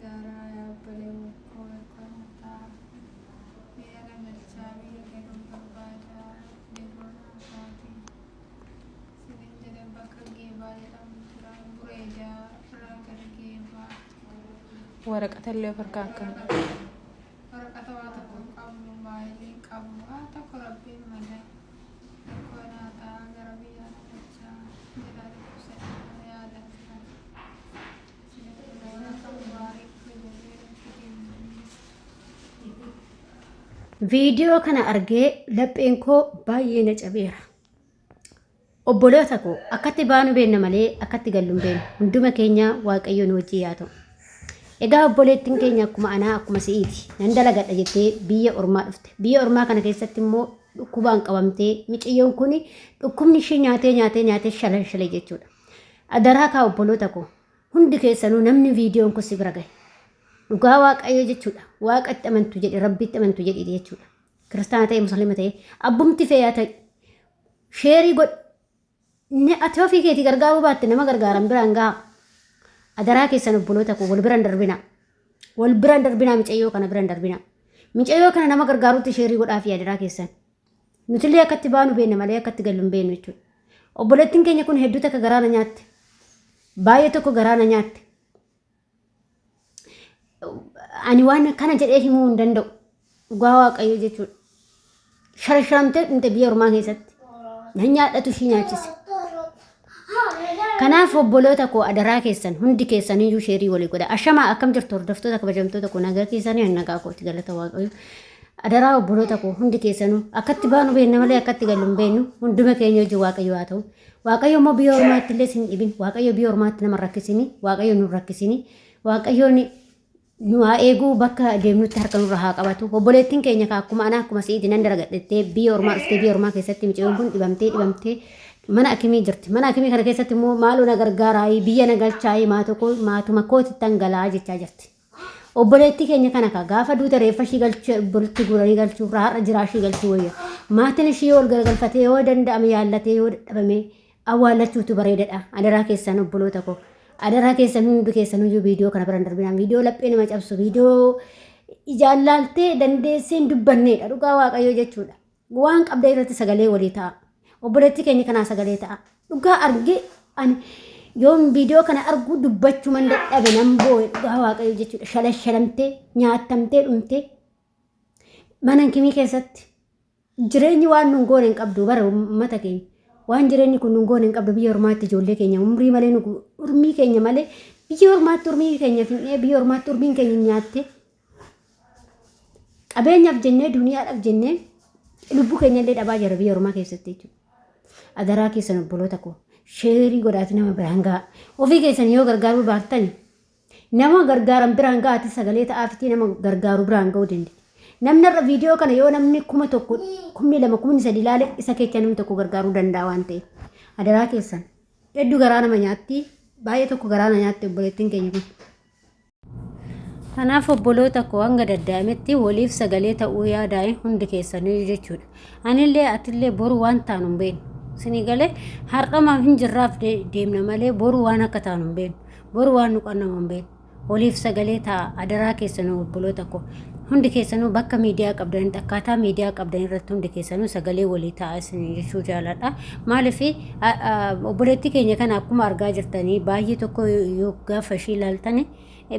gargaaraa yaa obboleewwan koo rakkoo naa ta'a. Biyya na galchaa biyya galuun barbaada yeroo naa taate. Isinin jedhe bakka Geebaa jedhamu jira Bureedaa irraa gara Geebaa. Waraqata illee of harkaa akka hin qabne. Waraqata waa tokko hin qabu mobaayilii hin qabu waa tokko rabbiin malee. Rakkoo naa ta'a gara biyyaa na galchaa jedhaa dhukkubsadheera yaalaan jira. Isinitti waraqaa mubaarik ijoollee fidee. Viidiyoo kana argee lapheen koo baay'ee na cabeera. Obboloota koo akkatti baanu beenna malee akkatti gallu hin beeknu. Hunduma keenya Waaqayyo nu wajjin yaa ta'u. Egaa obboleettiin keenya akkuma anaa akkuma si'iiti. Nan dalagadha jettee biyya ormaa dhufte. Biyya ormaa kana keessatti immoo dhukkubaan qabamtee miciyyoon kun dhukkubni ishee nyaatee nyaatee nyaatee shalanshale jechuudha. Adaraa kaa obboloota koo hundi keessanuu namni viidiyoon kun si bira gahe. Dhugaa Waaqayyo jechuudha. Waaqa itti amantu jedhe rabbiitti amantu jedhe jechuudha. Kiristaana ta'e muslima ta'e abbumti feeyaa ta'e sheerii godhi. Ati ofii keetii gargaaruu baatte nama gargaaran biraan gaha. Adaraa keessan obboloota koo wal biraan darbinaa. Wal biraan darbinaa micayyoo kana biraan darbinaa. Micayyoo kana nama gargaarutti sheerii godhaafi adaraa keessan. Nutillee akkatti baanu beekna malee akkatti gallu hin beeknu jechuudha. Obboleettiin keenya kun hedduu takka garaa na nyaatte. Baay'ee tokko garaa na nyaatte. Ani waan kana jedhee himuu hin danda'u. Dhugaa Waaqayyoo jechuudha. Sharasharamtee dhumte biyya ormaa keessatti. Nan nyaadhatu ishii nyaachise. Kanaaf obboloota koo adaraa keessan hundi keessaniyyuu sheerii walii godha. Ashamaa akkam jirtu hordoftoota kabajamtoota koo nagaa keessanii ani nagaa kooti galata Waaqayyoo. Adaraa obboloota koo hundi keessanuu akkatti baanu beenna malee akkatti gallu hin beennu hunduma keenya hojii Waaqayyoo haa ta'u. Waaqayyo immoo biyya ormaatti illee sin dhibin. Waaqayyo biyya ormaatti nama hin rakkisini. Waaqayyo nu hin rakkisini. Waaqayyoon nu haa eeguu bakka deemnutti harka nurra haa qabatu. Obboleettiin keenya kaa akkuma anaa akkuma si'iiti nan dalagadhettee biyya ormaa dhuftee biyya ormaa keessatti mucayyoon kun dhibamtee dhibamtee mana akimii jirti. Mana akimii kana keessatti immoo maaloo na gargaaraayii biyya na galchaayii maatuma kootittan galaa jechaa jirti. Obboleettii keenya kana kaa gaafa duute reeffa ishii galchuu boritti guuranii galchuu irraa har'a jiraa ishii galchuu wayya. Maatiin ishii yoo ol garagalfatee yoo danda'ame yaallatee yoo dadhabame awwaallachuutu bareedadha. Adaraa keessan obboloota koo. Adaraa keessan hundi keessan iyyuu viidiyoo kana bira hin darbinaa. Viidiyoo laphee nama cabsu viidiyoo ijaan laaltee dandeessee hin dubbanneedha. Dhugaa Waaqayyoo jechuudha. Waan qabda irratti sagalee walii ta'a. Obboleettii keenya kanaa sagalee ta'a. Dhugaa argee ani yoon viidiyoo kana argu dubbachuman dadhabe nan boo'e dhugaa Waaqayyoo jechuudha. Shalashalamtee nyaatamtee dhumtee mana kimii keessatti jireenyi waan nun goone hin qabdu bara uummata keenya. Waan jireenyi kun nun goone hin qabdu biyya ormaatti ijoollee keenya umrii malee nu urmii keenya malee biyya ormaatti urmii keenya finnee biyya ormaatti urmiin keenya nyaattee Qabeenyaaf jennee duniyaadhaaf jennee lubbuu keenya illee dhabaa jira biyya ormaa keessatti jechuudha. Adaraa keessan obboloota koo sheerii godhaati nama biraan ga'a. Ofii keessan yoo gargaaruu baattan nama gargaaran biraan ga'aati sagalee ta'aafitii nama gargaaru biraan ga'uu dandeenya. Namni irra viidiyoo kana yoo namni 1000 2000 3000 ilaale isa keessa namni tokko gargaaruu danda'a waan ta'eef. Adaraa keessan hedduu garaa nama nyaatti baay'ee tokko garaa na nyaatti obboleettiin keenya kun. Kanaaf obboloota koo hanga danda'ametti waliif sagalee ta'uu yaadaa'e hundi keessaniyyuu jechuudha. Anillee atillee boru waan taanu hin beeknu. Isinii galee har'ama hin jirraaf deemna malee boru waan akka taanu hin beeknu. Boru waan nu qannamu hin beeknu. Waliif sagalee ta'a adaraa keessanuu obboloota koo. Hundi keessanuu bakka miidiyaa qabdanitti akkaataa miidiyaa qabdan irratti hundi keessanuu sagalee walii ta'a isin jechuu jaaladha. Maaliif obboleettii keenya kana akkuma argaa jirtanii baay'ee tokko yoo gaafa ishii ilaaltani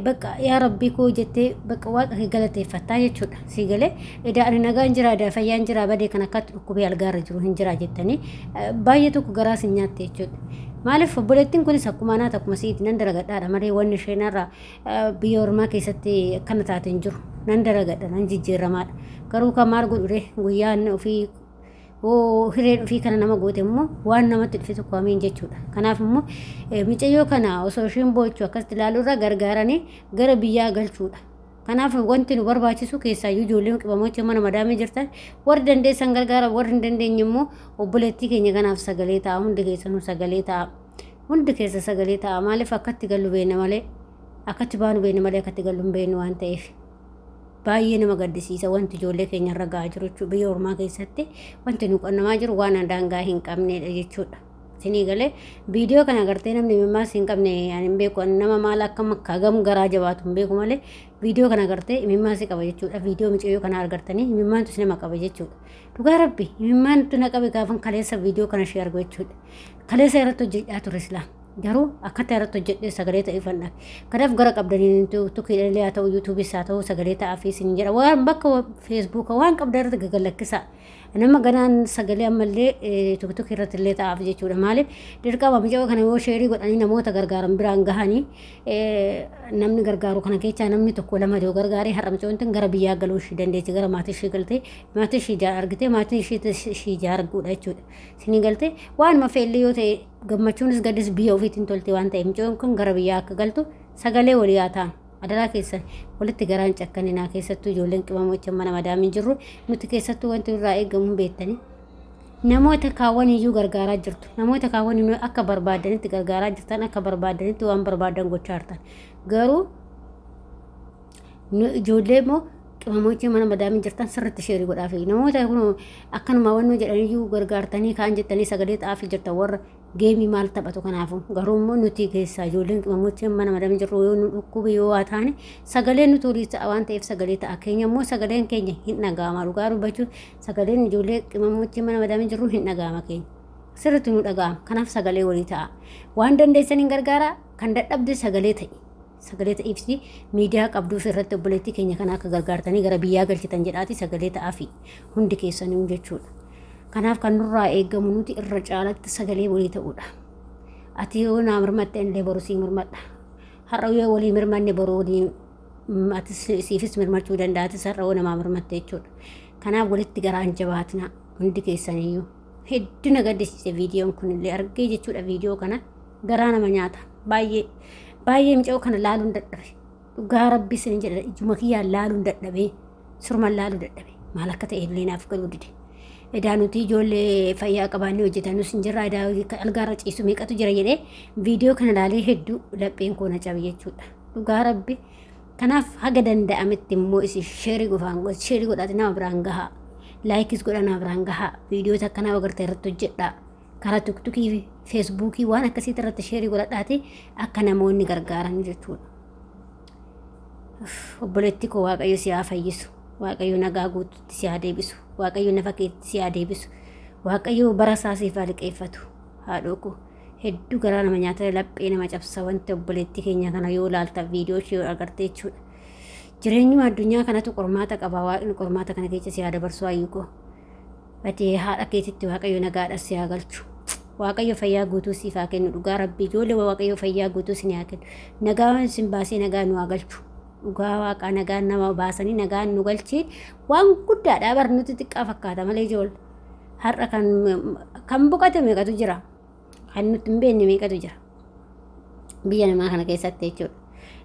bakka yaa rabbii koo jettee bakka waaqa kee galateeffattaa jechuudha. Sii galee edaa ani nagaan jira edaa fayyaan jira badee kan akkatti dhukkubee algaarra jiru hin jira jettanii baay'ee tokko garaa sin nyaatte jechuudha. Maaliif obboleettiin kunis akkuma anaati akkuma si'iiti nan dalagadhaadha malee wanni isheen irraa biyya ormaa keessatti akkana taate hin jiru. Nan dalagadha nan jijjiiramaadha. Garuu kan maal godhure guyyaan ofii hoo hireen ofii kana nama goote immoo waan namatti dhufe tokko amiin jechuudha. Kanaaf immoo micayyoo kana osoo isheen boochu akkasitti ilaaluurra gargaaranii gara biyyaa galchuudha. Kanaaf wanti nu barbaachisu keessaayyuu ijoolleen qibamocha mana madaamii jirtan warri dandeessan gargaara warri hin dandeenye immoo obboleettii keenya kanaaf sagalee ta'a hundi keessanuu sagalee ta'a. Hundi keessa sagalee ta'a maaliif akkatti gallu beekna malee akkatti baanu beekna malee akkatti gallu hin beeknu waan ta'eef. Baay'ee nama gaddisiisa wanti ijoollee keenya irra gahaa jiru jechuudha. Biyya ormaa keessatti wanti nu qunnamaa jiru waan daangaa hin qabnedha jechuudha. Isinii galee viidiyoo kana agartee namni imimmaas hin qabne ani hin beeku ani nama maal akka makkaa gam garaa jabaatu hin beeku malee viidiyoo kana agartee imimmaas qaba jechuudha. Viidiyoo mucayyoo kana argartanii imimmaantu nama qaba jechuudha. Dhugaa rabbi imimmaantu na qabe gaafan kaleessa viidiyoo kana ishee argu jechuudha. Kaleessa irratti hojjedhaa ture silaa. Garuu akkatti irratti hojjedhee sagalee ta'ee fannaa. Kanaaf gara qabdaniin tukkiidhaan haa ta'u yuutuubis haa ta'u sagalee ta'aa fi isin jedha waan bakka feesbuuka waan qabdan irratti gagalakkisaa. Nama ganaan sagalee ammallee tuktuk irratti illee ta'aaf jechuudha. Maaliif dirqama mucaa kana yoo sheerii godhanii namoota gargaaran biraan gahanii namni gargaaru kana keessaa namni tokko lama yoo gargaaree har'a mucaan tun gara biyyaa galuu ishii dandeechi gara maatii ishii galtee maatii ishii ijaan argitee maatii ishii ijaan arguudha jechuudha. Isinii galtee waanuma fe'illee yoo ta'e gammachuunis gaddis biyya ofiitiin tolte waan ta'eef mucaan kun gara biyyaa akka galtu sagalee walii haa ta'an. Adaraa keessan walitti garaan cakkaninaa keessattuu ijoolleen qimamocha mana madaamii jirru nuti keessattuu wanti nurraa eegamu hin beektanii. Namoota kaawwan iyyuu gargaaraa jirtu. Namoota kaawwan iyyuu akka barbaadanitti gargaaraa jirtan akka barbaadanitti waan barbaadan gochaa jirtan. Garuu nu ijoollee immoo qimamocha mana madaamii jirtan sirriitti sheerii godhaafi. Namoota kun akkanuma wannoo jedhaniyyuu gargaartanii kaan jettanii sagalee xaafii jirtan warra geemii maal taphatu kanaafu garuu immoo nuti keessaa ijoolleen qimamocheen mana madamii jirru yoo nu dhukkube yoo waa taane sagaleen nuti olii ta'a waan ta'eef sagalee ta'a keenya immoo sagaleen keenya hin dhaga'ama dhugaa dubbachuun sagaleen ijoollee qimamochee mana madamii jirru hin dhaga'ama keenya sirriitti nu dhaga'ama kanaaf sagalee walii ta'a waan dandeessan hin gargaara kan dadhabde sagalee ta'i sagalee ta'eefsi miidiyaa qabduuf irratti obboleettii keenya kana akka gargaartanii gara biyyaa galchitan jedhaati sagalee ta'aafi hundi keessanii jechuudha. Kanaaf kan nurraa eegamu nuti irra caalatti sagalee walii ta'uudha. Ati yoo naa mirmatte illee boru sii mirmadha. Har'a yoo walii mirmanne boru walii atis siifis mirmachuu danda'a atis har'a yoo namaa mirmatte jechuudha. Kanaaf walitti garaan jabaatina hundi keessaniyyuu. Hedduu na gaddisiise viidiyoon kun illee argee jechuudha viidiyoo kana garaa nama nyaata baay'ee baay'ee mucayoo kana laaluun dadhabe. Dhugaa rabbi isin jedha ijuma kiyyaan laaluun dadhabee surman laaluu dadhabe maal akka ta'e illee naaf galuu dide. Edaa nuti ijoollee fayyaa qabaannee hojjetanus hin jirra edaa algaarra ciisu meeqatu jira jedhee viidiyoo kana laalee hedduu lapheen koo na cabe jechuudha. Dhugaa rabbi kanaaf haga danda'ametti immoo isin sheerii gofaan sheerii godhaati nama biraan gahaa. Laayikis godha nama biraan gahaa. Viidiyoota akkanaa agartee irratti hojjedhaa. Karaa tiktukii fi feesbuukii waan akkasiitti irratti sheerii godhadhaati akka namoonni gargaaran jechuudha. Obboleetti koo Waaqayyo si haa fayyisu. Waaqayyo nagaa guutuutti si haa deebisu. Waaqayyo nafa keetti si haa deebisu. Waaqayyo bara isaa siif haa liqeeffatu. Haadhoo koo hedduu garaa nama nyaata laphee nama cabsa wanti obboleettii keenya kana yoo ilaalta viidiyoo ishee yoo agarte jechuudha. Jireenyuma addunyaa kanatu qormaata qaba. Waaqni qormaata kana keessa si haa dabarsu hayyuu koo. Ati haadha keetitti Waaqayyo nagaadha si haa galchu. Waaqayyo fayyaa guutuu siif haa kennu dhugaa rabbii ijoollee Waaqayyo fayyaa guutuu sin haa kennu. Nagaan sin baasee nagaan nu haa galchu. Dhugaa waaqaa nagaan nama baasanii nagaan nu galchee waan guddaadha bar nuti xiqqaa fakkaata malee ijoollee. Har'a kan kan boqote meeqatu jira? Kan nuti hin beekne meeqatu jira? Biyya namaa kana keessatti jechuudha.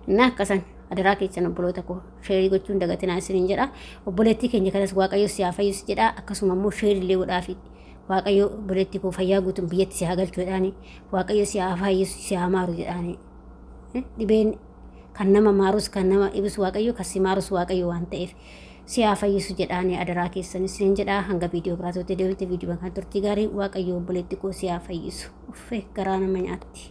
Innaa akkasan adaraa keessan obboloota koo sheerii gochuun dagatinaa isiniin jedha. Obboleettii keenya kanas Waaqayyo si haa fayyisu jedha. Akkasuma immoo sheerii illee godhaafi. Waaqayyo obboleettii koo fayyaa guutuun biyyatti si haa galchu jedhaani. Waaqayyo si haa fayyisu si haa maaru jedhaani. Dhibeen kan nama maarus kan nama ibsu Waaqayyo kan si maarus Waaqayyo waan ta'eef si haa fayyisu jedhaani adaraa keessan isiniin jedha. Hanga viidiyoo biraatti deemte viidiyoo kan turtii gaarii Waaqayyo obboleettii koo si haa fayyisu. Uffee garaa nama nyaatti.